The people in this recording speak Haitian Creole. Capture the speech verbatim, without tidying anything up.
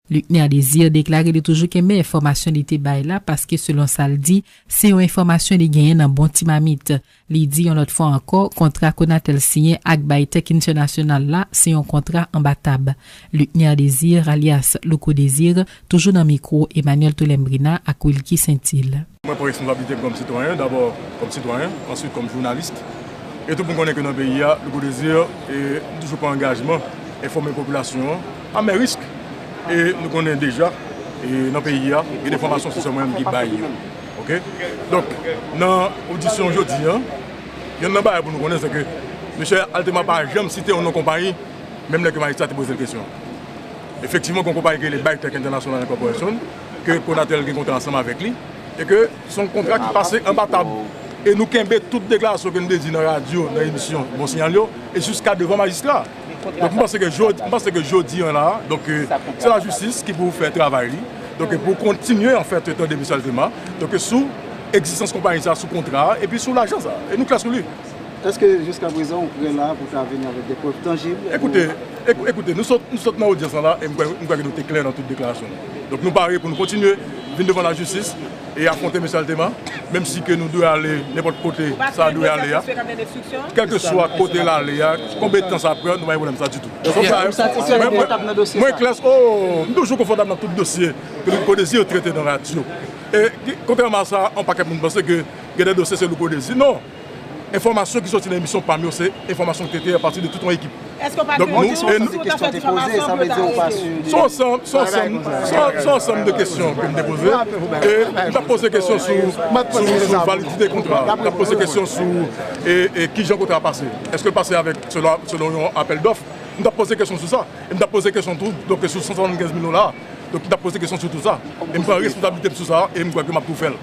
Luckner Désir deklare li toujou kenbe enfòmasyon li te bay la paske selon sa l di, se yon enfòmasyon li genyen nan bon ti mamit. Li di yon lòt fwa ankò, kontra Conatel siyen ak Baytech International la, se yon kontra anba tab. Luckner Désir, alyas Louko Désir, toujou nan mikwo Emmanuel Tolembrina ak Wilky Saintil. Mwen pran responsablite m kòm sitwayen, dabò kòm sitwayen, answit kòm jounalis. E tout moun konnen ke nan peyi a, Louko Désir, e, nou toujou pran angajman enfòme popilasyon an, a men risk. E nou konnen deja, e nan peyi a, gen de enfòmasyon se sèl mwen menm ki bay yo. Oke? Donk, nan odisyon jodi a, yonn nan bagay pou nou konnen, se ke mesye Altema pa janm site yon non konpayi, menm lè ke majistra te poze l kesyon. Efektivman, gen yon konpayi ki rele Baytech International Corporation, ke Conatel gen kontra ansanm avèk li, e ke se yon kontra ki pase anba tab. E nou kenbe tout deklarasyon ke nou te di nan radyo, nan emisyon Bon Signal yo, e jiska devan majistra. Donk, m panse ke jodi, m panse ke jodi an la, donk, euh, se lajistis ki pou fè travay li. Donk, pou kontinye, anfèt, tande mesye Altema. Donk, sou egzistans konpayi sa, sou kontra a, epi sou lajan sa. E nou klè sou li. Èske jiska prezan ou prè la pou ta vini avèk de prèv tanjib? Ekoute, ekou-, ekoute, nou sot, nou sot nan odyans lan la, e m kwè, m kwè ke nou te klè nan tout deklarasyon nou. Donk, nou pare pou nou kontinye vin devan lajistis e afwonte mesye Altema, menm si ke nou dwe ale nenpòt kote sa dwe ale a. Kèlkeswa kote l ale a, konbyen tan sa pran, nou pa gen pwoblèm sa ditou. Donk, sa, mwen, mwen, mwen klè, oh, m toujou konfòtab nan tout dosye ke Louko Désir trete nan radyo. E, kontrèman a sa, yon pakèt moun panse ke gen de dosye se Louko Désir. Non! Enfòmasyon ki soti nan emisyon pa m yo, se enfòmasyon ki te tire apati de tout yon ekip. Donk, nou, e nou, se yon ansanm, se yon ansanm, se yon ansanm, se yon ansanm de kesyon ke m te poze. E m t ap poze kesyon sou, sou, sou validite kontra. M t ap poze kesyon sou, e, e, kijan kontra a pase. Èske l pase avèk, selon, selon yon apèl dòf? M t ap poze kesyon sou sa. E m t ap poze kesyon tou, donk, sou san swasannkenz mil dola. Donk, m t ap poze kesyon sou tout sa. E m pran responsablite m sou sa, e m kwè ke m ap tou fè l.